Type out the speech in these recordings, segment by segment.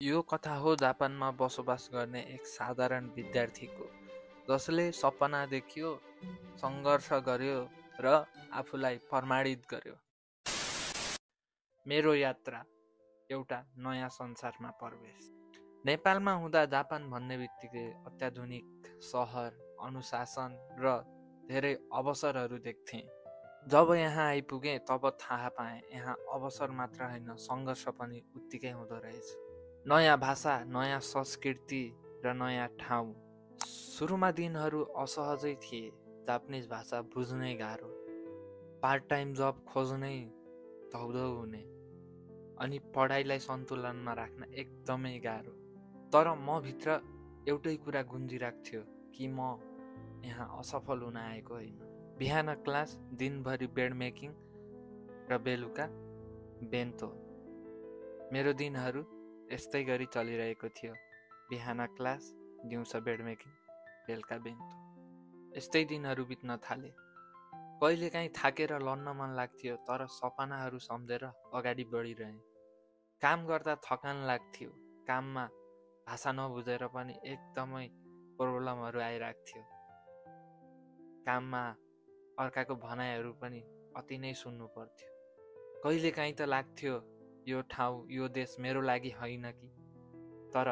यो कथा हो जापानमा बसोबास गर्ने एक साधारण विद्यार्थीको, जसले सपना देख्यो, सङ्घर्ष गर्यो र आफूलाई प्रमाणित गर्यो। मेरो यात्रा एउटा नयाँ संसारमा प्रवेश। नेपालमा हुँदा जापान भन्ने बित्तिकै अत्याधुनिक सहर, अनुशासन र धेरै अवसरहरू देख्थेँ। जब यहाँ आइपुगेँ तब थाहा पाएँ यहाँ अवसर मात्र होइन, सङ्घर्ष पनि उत्तिकै हुँदो रहेछ। नयाँ भाषा, नयाँ संस्कृति र नयाँ ठाउँ। सुरुमा दिनहरू असहजै थिए। जापानिज भाषा बुझ्नै गाह्रो, पार्ट टाइम जब खोज्नै धौधौ हुने, अनि पढाइलाई सन्तुलनमा राख्न एकदमै गाह्रो। तर म भित्र एउटै कुरा गुन्जिरहेको थियो कि म यहाँ असफल हुन आएको होइन। बिहान क्लास, दिनभरि बेड मेकिङ र बेलुका बेन्तो। मेरो दिनहरू यस्तै गरी चलिरहेको थियो। बिहान क्लास, दिउँसो बेड मेकिङ, बेलुका बेन्तो। यस्तै दिनहरू बित्न थाले। कहिलेकाहीँ थाकेर लड्न मन लाग्थ्यो, तर सपनाहरू सम्झेर अगाडि बढिरहेँ। काम गर्दा थकान लाग्थ्यो। काममा भाषा नबुझेर पनि एकदमै प्रब्लमहरू आइरहेको थियो। काममा अर्काको भनाइहरू पनि अति नै सुन्नु पर्थ्यो। कहिलेकाहीँ त लाग्थ्यो यो ठाउँ, यो देश मेरो लागि होइन कि। तर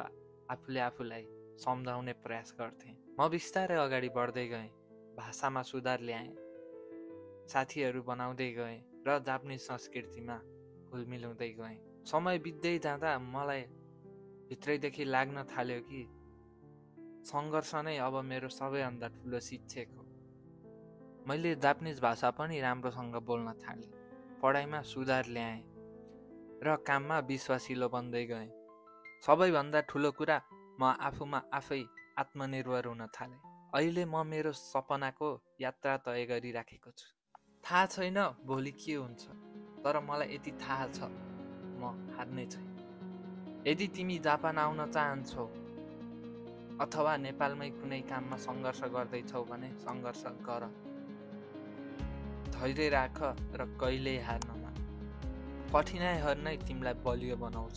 आफूले आफूलाई सम्झाउने प्रयास गर्थेँ। म बिस्तारै अगाडि बढ्दै गएँ, भाषामा सुधार ल्याएँ, साथीहरू बनाउँदै गएँ र जापानिज संस्कृतिमा घुलमिल हुँदै गएँ। समय बित्दै जाँदा मलाई भित्रैदेखि लाग्न थाल्यो कि सङ्घर्ष नै अब मेरो सबैभन्दा ठुलो शिक्षक हो। मैले जापानिज भाषा पनि राम्रोसँग बोल्न थालेँ, पढाइमा सुधार ल्याएँ र काममा विश्वासिलो बन्दै गएँ। सबैभन्दा ठुलो कुरा, म आफूमा आफै आत्मनिर्भर हुन थालेँ। अहिले म मेरो सपनाको यात्रा तय गरिराखेको छु। थाहा छैन भोलि के हुन्छ, तर मलाई यति थाहा छ, म हार्ने छैन। यदि तिमी जापान आउन चाहन्छौ अथवा नेपालमै कुनै काममा सङ्घर्ष गर्दैछौ भने सङ्घर्ष गर, धैर्य राख र कहिल्यै हार नमान। कठिनाइहरू नै तिमीलाई बलियो बनाउँछ।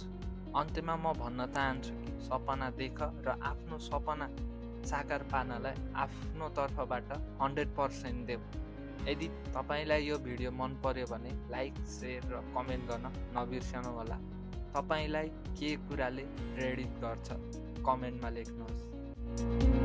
अन्त्यमा म भन्न चाहन्छु कि सपना देख र आफ्नो सपना साकार पार्नलाई आफ्नो तर्फबाट 100% देऊ। यदि तपाईँलाई यो भिडियो मन पर्यो भने लाइक, सेयर र कमेन्ट गर्न नबिर्सनु होला। तपाईँलाई के कुराले प्रेरित गर्छ कमेन्टमा लेख्नुहोस्।